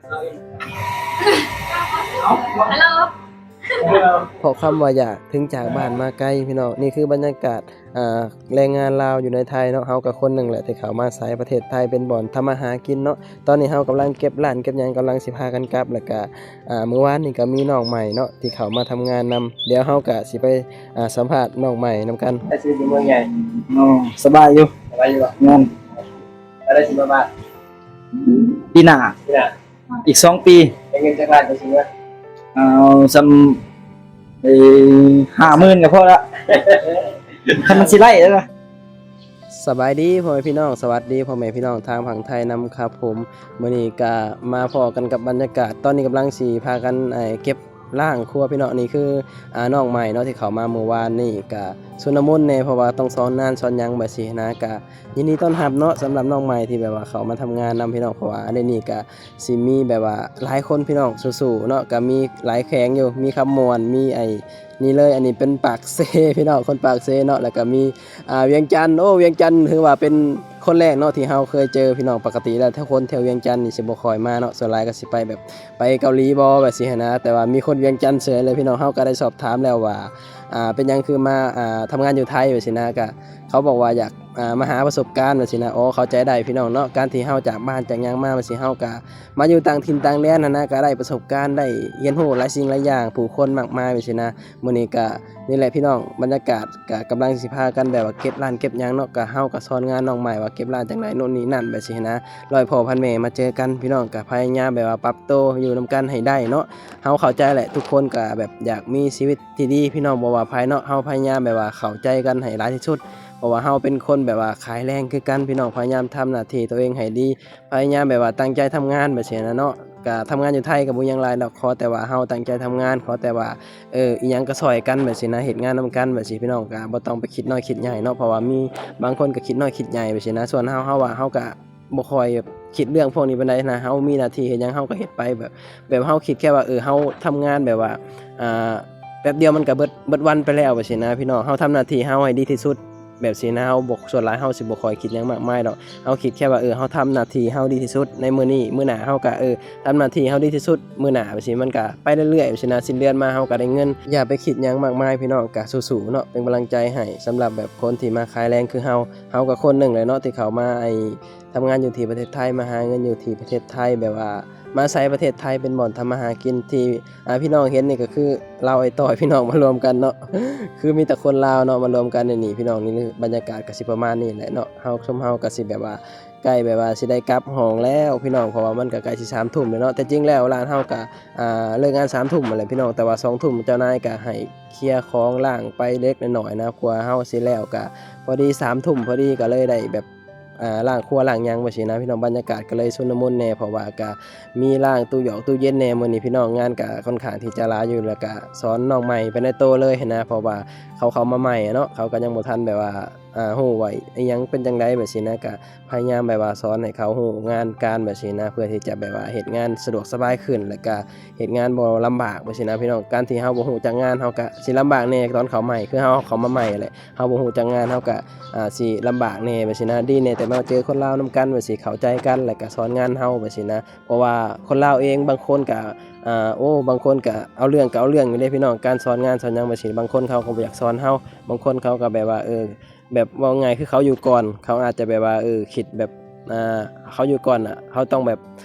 ເພາະຄຳວ່າຢາກເຖິງຈາກບ້ານມາໄກພີ່ນ້ອງ. ນີ້ຄືບັນຍາກາດ ອ່າ ແຮງງານລາວຢູ່ໃນໄທເນາະ. ເຮົາກໍຄົນໜຶ່ງແຫຼະທີ່ເຂົ້າມາໃຊ້ປະເທດໄທເປັນບ່ອນທຳມາຫາກິນເນາະ. ຕອນນີ້ເຮົາກຳລັງເກັບຮ້ານເກັບຫຍັງ ກຳລັງຊິພາກັນກັບ ແລ້ວກະ ອ່າ ມື້ວານນີ້ກໍມີນ້ອງໃໝ່ເນາະທີ່ເຂົ້າມາທຳງານນຳ. ດຽວເຮົາກະຊິໄປ ອ່າ ສຳພາດນ້ອງໃໝ່ນຳກັນ. ໃຊ້ຊີວິດຢູ່ເມືອງໃຫຍ່. ອໍ ສະບາຍຢູ່. ສະບາຍຢູ່ບໍ່? ແມ່ນ. ແລ້ວໄດ້ຊິມາບ້ານ? ປີໜ້າ. ປີໜ້າ. ອີກສອງປີ. ໄດ້ເງິນຈັກລ້ານຈັ່ງຊິເມືອ? ເອົາສ່ຳ ເອີ ຫ້າໝື່ນກໍພໍລະ ຄັນມັນຊິໄລ່ແລ້ວນະ. ສະບາຍດີພໍ່ແມ່ພີ່ນ້ອງ, ສະຫວັດດີພໍ່ແມ່ພີ່ນ້ອງທາງຝັ່ງໄທນຳຄັບຜົມ. ມື້ນີ້ກະມາພໍ້ກັນກັບບັນຍາກາດ ຕອນນີ້ກຳລັງຊິພາກັນ ເອີ ເກັບລ້າງຄົວພີ່ນ້ອງ. ນີ້ຄື ອ່າ ນ້ອງໃໝ່ເນາະທີ່ເຂົ້າມາມື້ວານນີ້ ກະຊຸນລະມຸນແດ່ ເພາະວ່າຕ້ອງສອນງານສອນຫຍັງແບບຊີ້ນະ. ກະຍິນດີຕ້ອນຮັບເນາະ ສຳລັບນ້ອງໃໝ່ທີ່ແບບວ່າເຂົ້າມາທຳງານນຳພີ່ນ້ອງ, ເພາະວ່າອັນນີ້ກະ ຊິມີແບບວ່າຫຼາຍຄົນພີ່ນ້ອງ ສູ້ໆເນາະ. ກະມີຫຼາຍແຂວງຢູ່ ມີຄຳມ່ວນ ມີໄອ້ນີ້ເລີຍ ອັນນີ້ເປັນປາກເຊພີ່ນ້ອງ ຄົນປາກເຊເນາະ. ແລ້ວກະມີ ອ່າ ວຽງຈັນ. ໂອ້ ວຽງຈັນຖືວ່າເປັນຄົນແລກເນາະທີ່ເຮົາເຄີຍເຈີພີ່ນ້ອງ. ປົກກະຕິແລ້ວແຖວ ຄົນແຖວວຽງຈັນນີ້ຊິບໍ່ຄ່ອຍມາເນາະ, ສ່ວນຫຼາຍກໍຊິໄປແບບ ໄປເກົາຫຼີບໍ່ ແບບຊີ້ຫັ້ນນະ. ແຕ່ວ່າມີຄົນວຽງຈັນເຊີຍເລີຍພີ່ນ້ອງ. ເຮົາກໍໄດ້ສອບຖາມແລ້ວວ່າ ອ່າ ເປັນຫຍັງຄືມາ ອ່າ ທຳງານຢູ່ໄທ ແບບຊີ້ນະ. ກະເຂົາບອກວ່າຢາກ ອ່າ ມາຫາປະສົບການ ແບບຊີ້ນະ. ໂອ້ ເຂົ້າໃຈໄດ້ພີ່ນ້ອງເນາະ, ການທີ່ເຮົາຈາກບ້ານຈາກຫຍັງມາ ແບບຊີ້ ເຮົາກະມາຢູ່ຕ່າງຖິ່ນຕ່າງແດນຫັ້ນນະ ກະໄດ້ປະສົບການ ໄດ້ຮຽນຮູ້ຫຼາຍສິ່ງຫຼາຍຢ່າງ ຜູ້ຄົນມາກມາຍ ແບບຊີ້ນະ. ມື້ນີ້ກະນີ້ແຫຼະພີ່ນ້ອງ ບັນຍາກາດກະກຳລັງຊິພາກັນແບບວ່າເກັບຮ້ານເກັບຫຍັງເນາະ. ກະເຮົາກະສອນງານນ້ອງໃໝ່ວ່າເກັບຮ້ານຈັ່ງໃດ ໂນ່ນນີ້ນັ້ນ ແບບຊີ້ຫັ້ນນະ. ລອຍພໍ່ພັນແມ່ມາເຈີກັນພີ່ນ້ອງ ກະພະຍາຍາມແບບວ່າປັບໂຕຢູ່ນຳກັນໃຫ້ໄດ້ເນາະ. ເຮົາເຂົ້າໃຈແຫຼະ ທຸກຄົນກະແບບຢາກມີຊີວິດທີ່ດີພີ່ນ້ອງ ບໍ່ວ່າໃຜເນາະ. ເຮົາພະຍາຍາມແບບວ່າເຂົ້າໃຈກັນໃຫ້ຫຼາຍທີ່ສຸດ ເພາະວ່າເຮົາເປັນຄົນແບບວ່າຂາຍແຮງຄືກັນພີ່ນ້ອງ. ພະຍາຍາມທຳໜ້າທີ່ຕົວເອງໃຫ້ດີ ພະຍາຍາມແບບວ່າຕັ້ງໃຈທຳງານແບບຊີ້ນະເນາະ. ກະທຳງານຢູ່ໄທກໍບໍ່ຫຍັງຫຼາຍດອກ ຂໍແຕ່ວ່າເຮົາຕັ້ງໃຈທຳງານ ຂໍແຕ່ວ່າ ເອີ ອີ່ຫຍັງກໍຊ່ອຍກັນແບບຊີ້ນະ ເຮັດງານນຳກັນແບບຊີ້ພີ່ນ້ອງ. ກະບໍ່ຕ້ອງໄປຄິດນ້ອຍຄິດໃຫຍ່ເນາະ ເພາະວ່າມີບາງຄົນກໍຄິດນ້ອຍຄິດໃຫຍ່ແບບຊີ້ນະ. ສ່ວນເຮົາ ເຮົາວ່າເຮົາກະບໍ່ຄ່ອຍແບບຄິດເລື່ອງພວກນີ້ປານໃດນະ. ເຮົາມີໜ້າທີ່ເຮັດຫຍັງເຮົາກໍເຮັດໄປ ແບບ ແບບເຮົາຄິດແຄ່ວ່າ ເອີ ເຮົາທຳງານແບບວ່າ ອ່າ ແປັບດຽວມັນກໍເບິດ ເບິດວັນໄປແລ້ວແບບຊີ້ນະພີ່ນ້ອງ. ເຮົາທຳໜ້າທີ່ເຮົາໃຫ້ດີທີ່ສຸດ ແບບຊີ້ນະ. ເຮົາບໍ່ ສ່ວນຫຼາຍເຮົາຊິບໍ່ຄ່ອຍຄິດຫຍັງມາກມາຍດອກ. ເຮົາຄິດແຄ່ວ່າ ເອີ ເຮົາທຳໜ້າທີ່ເຮົາດີທີ່ສຸດໃນມື້ນີ້ ມື້ໜ້າເຮົາກະ ເອີ ທຳໜ້າທີ່ເຮົາດີທີ່ສຸດມື້ໜ້າ ແບບຊີ້ ມັນກະໄປເລື້ອຍໆ ແບບຊີ້ນະ. ສິ້ນເດືອນມາເຮົາກະໄດ້ເງິນ. ຢ່າໄປຄິດຫຍັງມາກມາຍພີ່ນ້ອງ ກະສູ້ໆເນາະ ເປັນກຳລັງໃຈໃຫ້ ສຳລັບແບບຄົນທີ່ມາຂາຍແຮງຄືເຮົາ. ເຮົາກະຄົນໜຶ່ງແຫຼະເນາະ ທີ່ເຂົ້າມາ ໄອ້ ທຳງານຢູ່ທີ່ປະເທດໄທ ມາຫາເງິນຢູ່ທີ່ປະເທດໄທ ແບບວ່າມາອາໄສປະເທດໄທເປັນບ່ອນທຳມາຫາກິນ. ທີ່ ອ່າ ພີ່ນ້ອງເຫັນນີ້ກໍຄືລາວອ້າຍຕ້ອຍ ພີ່ນ້ອງມາລວມກັນເນາະ ຄືມີແຕ່ຄົນລາວເນາະມາລວມກັນໃນນີ້ພີ່ນ້ອງ. ນີ້ບັນຍາກາດກໍຊິປະມານນີ້ແຫຼະເນາະ. ເຮົາ ຊຸມເຮົາກໍຊິແບບວ່າໃກ້ແບບວ່າຊິໄດ້ກັບຫ້ອງແລ້ວພີ່ນ້ອງ ເພາະວ່າມັນກໍໃກ້ຊິສາມທຸ່ມແລ້ວເນາະ. ແຕ່ຈິງແລ້ວຮ້ານເຮົາກໍ ອ່າ ເລີກງານສາມທຸ່ມຫັ້ນແຫຼະພີ່ນ້ອງ ແຕ່ວ່າສອງທຸ່ມເຈົ້ານາຍກໍໃຫ້ເຄຍຂອງ ລ້າງໄປເລັກນ້ອຍນະ ກວ່າເຮົາຊິແລ້ວ ກໍພໍດີສາມທຸ່ມພໍດີ ກໍເລີຍໄດ້ແບບ ອ່າ ລ້າງຄົວລ້າງຫຍັງແບບຊີ້ນະພີ່ນ້ອງ. ບັນຍາກາດກໍເລີຍຊຸນລະມຸນແດ່ ເພາະວ່າກໍມີລ້າງຕູ້ຢອກຕູ້ເຢັນແດ່ມື້ນີ້ພີ່ນ້ອງ. ງານກໍຄ່ອນຂ້າງທີ່ຈະຫຼາຍຢູ່ ແລ້ວກໍສອນນ້ອງໃໝ່ໄປໃນໂຕເລີຍຫັ້ນນະ ເພາະວ່າເຂົາເຂົ້າມາໃໝ່ເນາະ ເຂົາກໍຍັງບໍ່ທັນແບບວ່າ ອ່າ ຮູ້ວ່າອີ່ຫຍັງເປັນຈັ່ງໃດແບບຊີ້ນະ. ກໍພະຍາຍາມແບບວ່າສອນໃຫ້ເຂົາຮູ້ງານການແບບຊີ້ນະ ເພື່ອທີ່ຈະແບບວ່າເຮັດງານສະດວກສະບາຍຂຶ້ນ ແລ້ວກໍເຮັດງານບໍ່ລຳບາກແບບຊີ້ນະພີ່ນ້ອງ. ການທີ່ເຮົາບໍ່ຮູ້ຈັກງານ ເຮົາກໍຊິລຳບາກແດ່ຕອນເຂົ້າໃໝ່ ຄືເຮົາເຂົ້າມາໃໝ່ແຫຼະ ເຮົາບໍ່ຮູ້ຈັກງານ ເຮົາກໍ ອ່າ ຊິລຳບາກແດ່ແບບຊີ້ນະ. ດີແດ່ແຕ່ມາເຈີຄົນລາວນຳກັນແບບຊີ້ ເຂົ້າໃຈກັນ ແລ້ວກໍສອນງານເຮົາແບບຊີ້ນະ. ເພາະວ່າຄົນລາວເອງບາງຄົນກໍ ອ່າ ໂອ້ ບາງຄົນກໍເອົາເລື່ອງ ກໍເອົາເລື່ອງຢູ່ເດ້ພີ່ນ້ອງ ການສອນງານສອນຫຍັງແບບຊີ້. ບາງຄົນເຂົາກໍບໍ່ຢາກສອນເຮົາ ບາງຄົນເຂົາກໍແບບວ່າ ເອີ ແບບເວົ້າງ່າຍຄືເຂົາຢູ່ກ່ອນ ເຂົາອາດຈະແບບວ່າ ເອີ ຄິດແບບ ອ່າ ເຂົາຢູ່ກ່ອນນະ ເຮົາຕ້ອງແບບ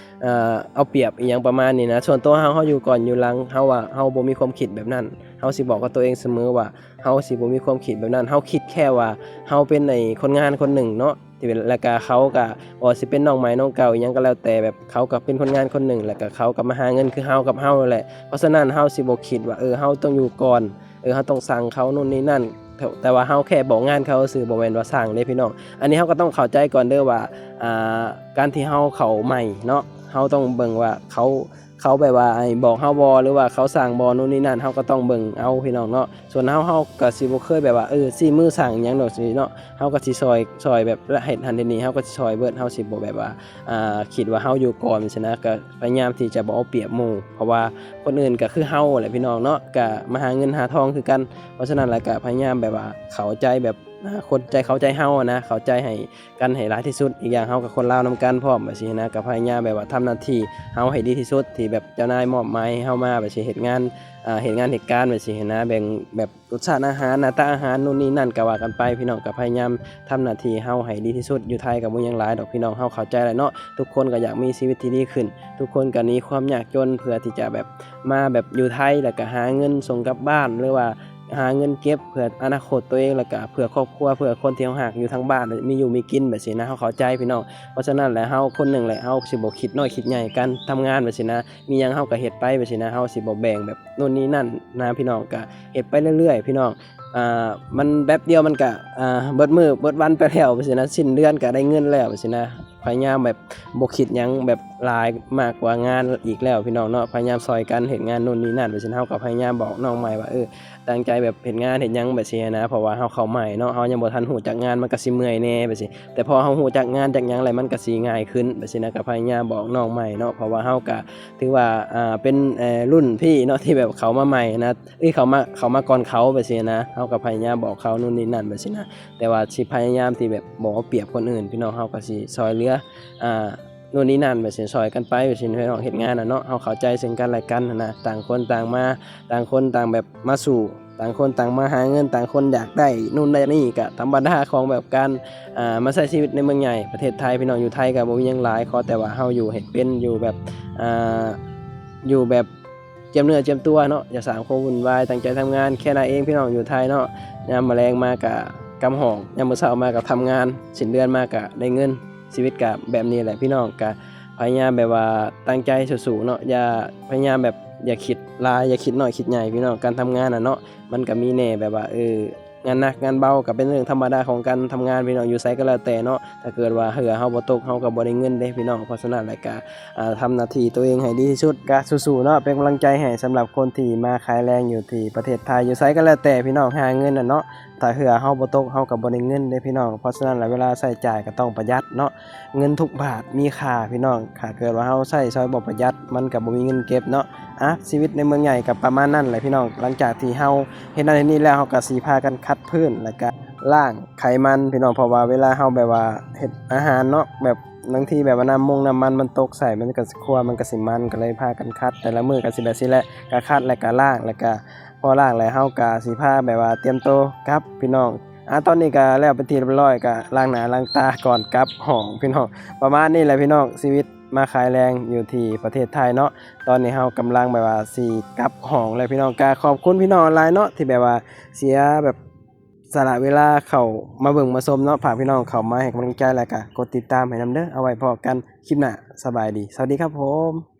ອ່າ ເອົາປຽບອີ່ຫຍັງປະມານນີ້ນະ. ສ່ວນຕົວເຮົາ ເຮົາຢູ່ກ່ອນຢູ່ຫຼັງ ເຮົາວ່າເຮົາບໍ່ມີຄວາມຄິດແບບນັ້ນ. ເຮົາຊິບອກກັບຕົວເອງສະເໝີວ່າ ເຮົາຊິບໍ່ມີຄວາມຄິດແບບນັ້ນ. ເຮົາຄິດແຄ່ວ່າເຮົາເປັນໄອ້ຄົນງານຄົນໜຶ່ງເນາະ ທີ່ເປັນ ແລ້ວກະເຂົາກະບໍ່ວ່າຊິເປັນນ້ອງໃໝ່ນ້ອງເກົ່າອີ່ຫຍັງກໍແລ້ວແຕ່ ແບບເຂົາກໍເປັນຄົນງານຄົນໜຶ່ງ ແລ້ວກະເຂົາກໍມາຫາເງິນຄືເຮົາກັບເຮົາແຫຼະ. ເພາະສະນັ້ນເຮົາຊິບໍ່ຄິດວ່າ ເອີ ເຮົາຕ້ອງຢູ່ກ່ອນ ເອີ ເຮົາຕ້ອງສັ່ງເຂົາໂນ່ນນີ້ນັ້ນ ແຕ່ ແຕ່ວ່າເຮົາແຄ່ບອກງານເຂົາຊື່ ບໍ່ແມ່ນວ່າສັ່ງເດ້ພີ່ນ້ອງ. ອັນນີ້ເຮົາກໍຕ້ອງເຂົ້າໃຈກ່ອນເດີວ່າ ອ່າ ການທີ່ເຮົາເຂົ້າໃໝ່ເນາະ ເຮົາຕ້ອງເບິ່ງວ່າເຂົາ ເຂົາແບບວ່າ ໄອ້ ບອກເຮົາບໍ່ ຫຼືວ່າເຂົາສັ່ງບໍ່ ໂນ່ນນີ້ນັ້ນ ເຮົາກໍຕ້ອງເບິ່ງເອົາພີ່ນ້ອງເນາະ. ສ່ວນເຮົາ ເຮົາກໍຊິບໍ່ເຄີຍແບບວ່າ ເອີ ຊີ້ມືສັ່ງຫຍັງດອກຊີ້ເນາະ ເຮົາກໍຊິຊ່ອຍ ຊ່ອຍແບບເຮັດຫັ້ນເຮັດນີ້ ເຮົາກໍຊິຊ່ອຍເບິດ ເຮົາຊິບໍ່ແບບວ່າ ອ່າ ຄິດວ່າເຮົາຢູ່ກ່ອນຊີ້ນະ ກໍພະຍາຍາມທີ່ຈະບໍ່ເອົາປຽບໝູ່ ເພາະວ່າຄົນອື່ນກໍຄືເຮົາແຫຼະພີ່ນ້ອງເນາະ ກໍມາຫາເງິນຫາທອງຄືກັນ. ເພາະສະນັ້ນແລ້ວກໍພະຍາຍາມແບບວ່າເຂົ້າໃຈແບບ ອ່າ ຄົນໃຈເຂົ້າໃຈເຮົານະ ເຂົ້າໃຈໃຫ້ກັນໃຫ້ຫຼາຍທີ່ສຸດ. ອີກຢ່າງເຮົາກໍຄົນລາວນຳກັນພ້ອມ ແບບຊີ້ນະ ກໍພະຍາຍາມແບບວ່າທຳໜ້າທີ່ເຮົາໃຫ້ດີທີ່ສຸດ ທີ່ແບບເຈົ້ານາຍມອບໝາຍໃຫ້ເຮົາມາ ແບບຊີ້ ເຮັດງານ ອ່າ ເຮັດງານເຮັດການ ແບບຊີ້ນະ ແບ່ງແບບ ລົດຊາດອາຫານ ໜ້າຕາອາຫານ ໂນ່ນນີ້ນັ້ນ ກໍວ່າກັນໄປ ພີ່ນ້ອງ. ກໍພະຍາຍາມທຳໜ້າທີ່ເຮົາໃຫ້ດີທີ່ສຸດ. ຢູ່ໄທກໍບໍ່ມີຫຍັງຫຼາຍດອກ ພີ່ນ້ອງ, ເຮົາເຂົ້າໃຈແຫຼະເນາະ, ທຸກຄົນກໍຢາກມີຊີວິດທີ່ດີຂຶ້ນ, ທຸກຄົນກໍໜີຄວາມຍາກຈົນ ເພື່ອທີ່ຈະແບບມາແບບຢູ່ໄທ ແລ້ວກໍຫາເງິນສົ່ງກັບບ້ານ ຫຼືວ່າຫາເງິນເກັບເພື່ອອະນາຄົດຕົວເອງ ແລ້ວກໍເພື່ອຄອບຄົວ ເພື່ອຄົນທີ່ເຮົາຮັກຢູ່ທາງບ້ານ ມີຢູ່ມີກິນ ແບບຊີ້ນະ. ເຮົາເຂົ້າໃຈ ພີ່ນ້ອງ. ເພາະສະນັ້ນແຫຼະ ເຮົາຄົນໜຶ່ງແຫຼະ ເຮົາຊິບໍ່ຄິດນ້ອຍຄິດໃຫຍ່ ການທຳງານ ແບບຊີ້ນະ, ມີຫຍັງເຮົາກໍເຮັດໄປ ແບບຊີ້ນະ, ເຮົາຊິບໍ່ແບ່ງແບບໂນ່ນນີ້ນັ້ນນະ ພີ່ນ້ອງ. ກໍ ເຮັດໄປເລື້ອຍໆ ພີ່ນ້ອງ. ອ່າ ມັນແປັບດຽວມັນກະ ອ່າ ເບິດມື້ເບິດວັນໄປແລ້ວ ແບບຊີ້ນະ, ສິ້ນເດືອນກະໄດ້ເງິນແລ້ວ ແບບຊີ້ນະ. ພະຍາຍາມແບບບໍ່ຄິດຫຍັງແບບຫຼາຍມາກກວ່າງານອີກແລ້ວ ພີ່ນ້ອງເນາະ, ພະຍາຍາມຊ່ອຍກັນເຮັດງານໂນ່ນນີ້ນັ້ນ ແບບຊີ້ນະ. ເຮົາກໍພະຍາຍາມບອກນ້ອງໃໝ່ວ່າ ເອີ ຕັ້ງໃຈແບບເຮັດງານເຮັດຫຍັງ ແບບຊີ້ນະ, ເພາະວ່າເຮົາເຂົ້າໃໝ່ເນາະ, ເຮົາຍັງບໍ່ທັນຮູ້ຈັກງານ ມັນກໍຊິເມື່ອຍແດ່ ແບບຊີ້. ແຕ່ພໍເຮົາຮູ້ຈັກງານຈັກຫຍັງແລ້ວ ມັນກໍຊິງ່າຍຂຶ້ນ ແບບຊີ້ນະ. ກໍພະຍາຍາມບອກນ້ອງໃໝ່ເນາະ, ເພາະວ່າເຮົາກໍ ຖືວ່າ ອ່າ ເປັນ ເອີ ລຸ້ນພີ່ເນາະ ທີ່ແບບເຂົ້າມາໃໝ່ນະ, ເອີ ເຂົ້າມາ ເຂົ້າມາກ່ອນເຂົາ ແບບຊີ້ນະ. ເຮົາກໍພະຍາຍາມບອກເຂົາໂນ່ນນີ້ນັ້ນ ແບບຊີ້ນະ, ແຕ່ວ່າຊິພະຍາຍາມທີ່ແບບບໍ່ເອົາປຽບຄົນອື່ນ ພີ່ນ້ອງ. ເຮົາກໍຊິຊ່ອຍເຫຼືອ ອ່າ ໂນ່ນນີ້ນັ້ນ ແບບຊີ້ ຊ່ອຍກັນໄປ ແບບຊີ້ ພີ່ນ້ອງ. ເຮັດງານນະເນາະ ເຮົາເຂົ້າໃຈເຊິ່ງກັນແລະກັນຫັ້ນນະ, ຕ່າງຄົນຕ່າງມາ ຕ່າງຄົນຕ່າງແບບມາສູ້ ຕ່າງຄົນຕ່າງມາຫາເງິນ ຕ່າງຄົນຢາກໄດ້ໂນ່ນໄດ້ນີ້ ກໍທຳມະດາຂອງແບບການ ອ່າ ມາໃຊ້ຊີວິດໃນເມືອງໃຫຍ່ປະເທດໄທ ພີ່ນ້ອງ. ຢູ່ໄທກໍບໍ່ມີຫຍັງຫຼາຍ ຂໍແຕ່ວ່າເຮົາຢູ່ໃຫ້ເປັນ ຢູ່ແບບ ອ່າ ຢູ່ແບບຈຽມເນື້ອຈຽມຕົວເນາະ, ຢ່າສ້າງຄວາມວຸ່ນວາຍ, ຕັ້ງໃຈທຳງານແຄ່ນັ້ນເອງ ພີ່ນ້ອງ. ຢູ່ໄທເນາະ ຍາມມະແລງມາກໍກັບຫ້ອງ ຍາມມື້ເຊົ້າມາກໍທຳງານ ສິ້ນເດືອນມາກໍໄດ້ເງິນ. ຊີວິດກໍແບບນີ້ແຫຼະ ພີ່ນ້ອງ. ກໍພະຍາຍາມແບບວ່າຕັ້ງໃຈສູ້ໆເນາະ, ຢ່າ ພະຍາຍາມແບບຢ່າຄິດຫຼາຍ ຢ່າຄິດນ້ອຍຄິດໃຫຍ່ ພີ່ນ້ອງ. ການທຳງານນະເນາະ ມັນກໍມີແດ່ແບບວ່າ ເອີ ງານໜັກງານເບົາກໍເປັນເລື່ອງທຳມະດາຂອງການທຳງານ ພີ່ນ້ອງ. ຢູ່ໃສກໍແລ້ວແຕ່ເນາະ ຖ້າເກີດວ່າເຫື່ອເຮົາບໍ່ຕົກ ເຮົາກໍບໍ່ໄດ້ເງິນເດ້ ພີ່ນ້ອງ. ເພາະສະນັ້ນແຫຼະ ກໍ ອ່າ ທຳໜ້າທີ່ຕົວເອງໃຫ້ດີທີ່ສຸດ ກໍສູ້ໆເນາະ, ເປັນກຳລັງໃຈໃຫ້ສຳລັບຄົນທີ່ມາຂາຍແລງຢູ່ທີ່ປະເທດໄທ. ຢູ່ໃສກໍແລ້ວແຕ່ ພີ່ນ້ອງ, ຫາເງິນນະເນາະ ຖ້າເຫື່ອເຮົາບໍ່ຕົກ ເຮົາກໍບໍ່ໄດ້ເງິນເດ້ ພີ່ນ້ອງ. ເພາະສະນັ້ນແຫຼະ ເວລາໃຊ້ຈ່າຍກໍຕ້ອງປະຢັດເນາະ, ເງິນທຸກບາດມີຄ່າ ພີ່ນ້ອງ. ຖ້າເກີດວ່າເຮົາໃຊ້ຊ່ອຍບໍ່ປະຢັດ ມັນກໍບໍ່ມີເງິນເກັບເນາະ. ອ່ະ ຊີວິດໃນເມືອງໃຫຍ່ກໍປະມານນັ້ນແຫຼະ ພີ່ນ້ອງ. ຫຼັງຈາກທີ່ເຮົາເຮັດນັ້ນເຮັດນີ້ແລ້ວ ເຮົາກໍຊິພາກັນຂັດພື້ນ ແລ້ວກໍລ້າງໄຂມັນ ພີ່ນ້ອງ. ເພາະວ່າເວລາເຮົາແບບວ່າເຮັດອາຫານເນາະ ແບບບາງທີແບບວ່ານ້ຳມົງນ້ຳມັນມັນຕົກໃສ່ ມັນກໍ ຄົວມັນກໍຊິມັນ ກໍເລີຍພາກັນຂັດ. ແຕ່ລະມື້ກໍຊິແບບຊີ້ແຫຼະ ກໍຂັດ ແລ້ວກໍລ້າງ ແລ້ວກໍພໍລ້າງແລ້ວ ເຮົາກໍຊິພາແບບວ່າຕຽມໂຕກັບ ພີ່ນ້ອງ. ອ່າ ຕອນນີ້ກໍແລ້ວເປັນທີ່ຮຽບຮ້ອຍ ກໍລ້າງໜ້າລ້າງຕາກ່ອນກັບຫ້ອງ ພີ່ນ້ອງ. ປະມານນີ້ແຫຼະ ພີ່ນ້ອງ, ຊີວິດມາຂາຍແລງຢູ່ທີ່ປະເທດໄທເນາະ. ຕອນນີ້ເຮົາກຳລັງແບບວ່າຊິກັບຫ້ອງແລ້ວ ພີ່ນ້ອງ. ກໍຂອບຄຸນພີ່ນ້ອງຫຼາຍເນາະ ທີ່ແບບວ່າເສຍແບບສະຫຼະເວລາເຂົ້າມາເບິ່ງມາຊົມເນາະ. ຝາກພີ່ນ້ອງເຂົ້າມາໃຫ້ກຳລັງໃຈ ແລ້ວກໍກົດຕິດຕາມໃຫ້ນຳເດີ. ເອົາໄວ້ພໍ້ກັນຄລິບໜ້າ. ສະບາຍດີ. ສະຫວັດດີຄັບຜົມ.